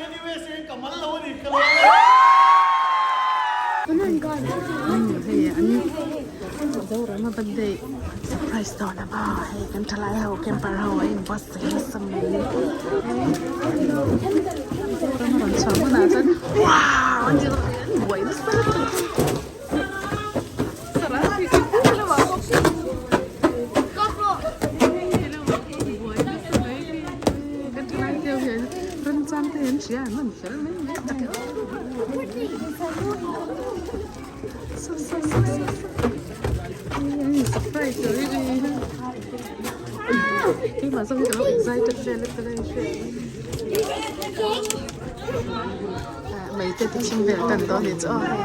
hian USA ka mal lo a ni ka lo. Hei an Zorama birthday surprise dawn a maw hei kan thalai ho camper ho a in buatsaih nasa mai Zorama rawn chhuah hunah chuan wow an ti dawn an buai nasa lutuk. Mei te ti chhing vel tan dawn ni chu aw hei.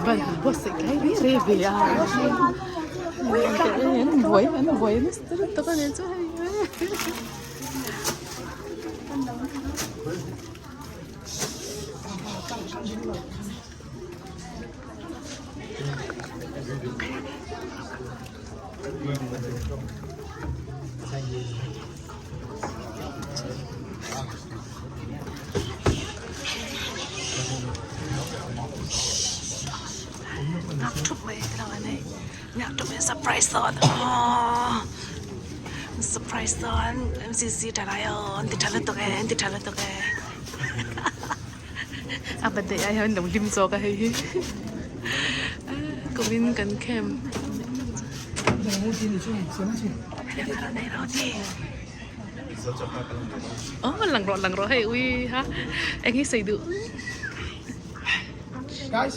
Van buatsaih kai rei rei ve a an buai an buai nasa lutuk a ni chu hei. Ngak thup mai te lo an hei ngak thup mai surprise dawn aww surprise dawn M_C_C thalai aw an ti tha lutuk e an ti tha lutuk e. A birthday ai hian lo hlim zawk a hei hi kumin kan camp aw lang rawh lang rawh hei ui ha eng hi sawi duh Guys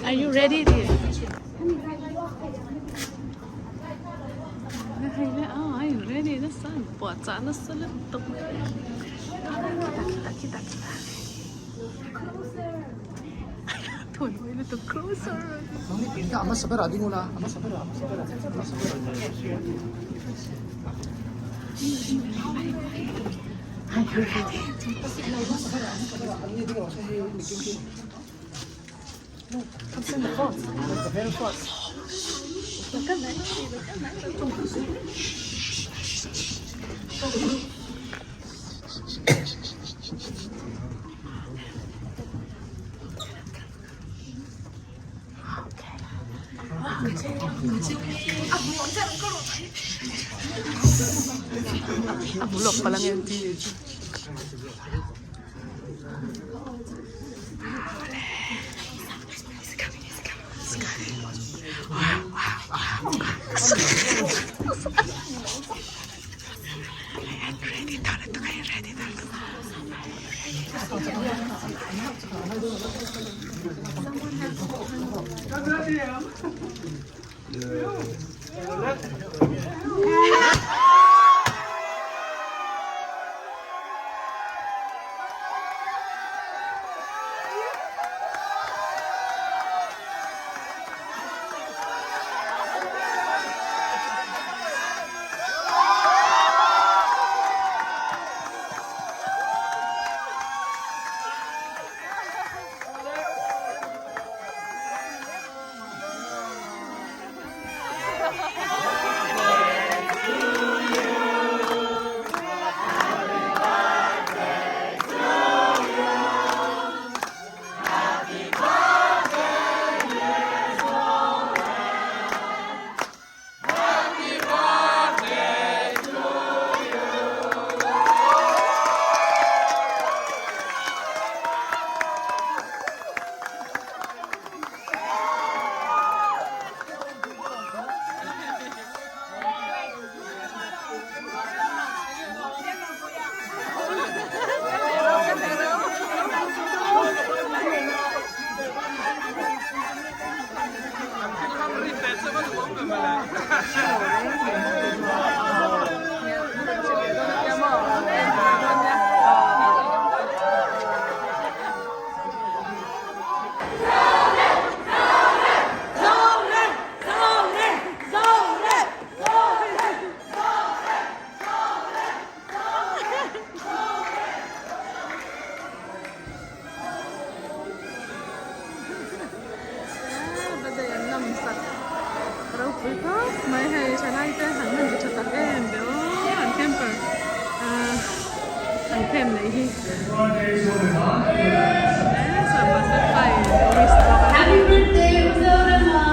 Are you ready dear? Hei le aw a in ready nasa an puah chah nasa lutuk khitah khitah khitah khitah thun hawi lutuk closer A hmu lawk palh ange ti. mai hei thalai te an han ti tha tak em ve aw an camper ahh an camp neih hi Happy birthday Zorema.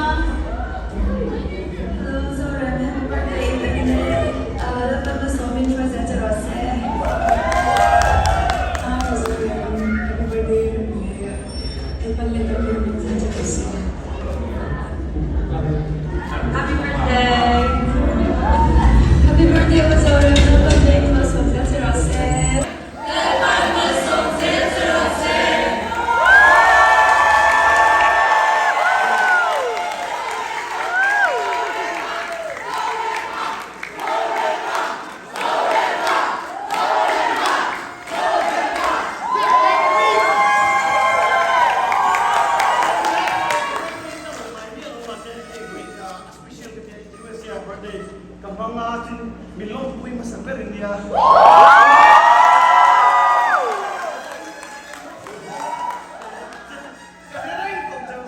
Hello Zorem, happy birthday Happy birthday. Happy birthday Mizoram Lalpan malsawm zel che rawh se. Lalpan malsawm zel che rawh se. Ka hmanga chin min lawmpui hmasa ber in nia. Ka hre reng tawh cheu.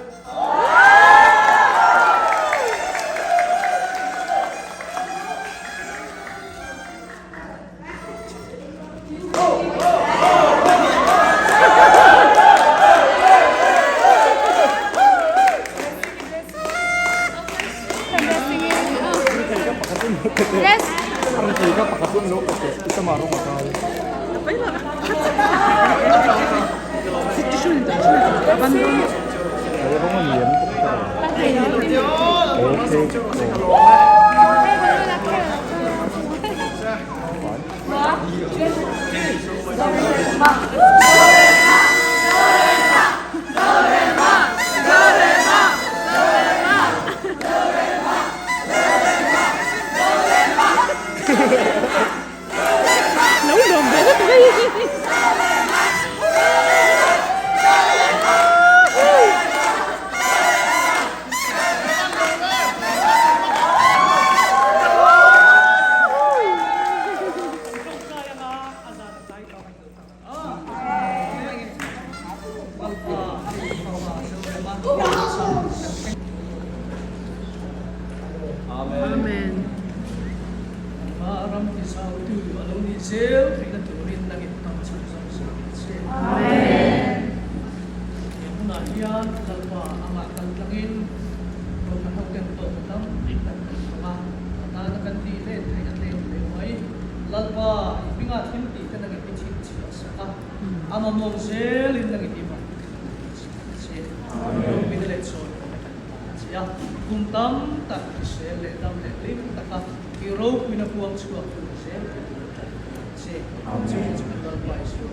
Lo lawm ve lutuk a hi. Amen. Ram tizautu a lo nih zel theihna turin nangin hmang chhun zawk zawk ang che. Amen. He hmunah hian Lalpa amah kal tlangin rawhna ho ken tawhna tam tak kan hmang a, a tana kan tih let theih a tlem hle mai. Lalpa, i hmingah thil tih te nangin i chhinchhiah sak a, a mamawh zelin nangin i vang sak ang che. Ropina leh chawiawmna kan ta a che a, kum tam tak hrisel leh dam leh hlim taka i ropuina puang chhuak tur zel te tur kan ti ang che. Chu chu kan Lalpa Isua.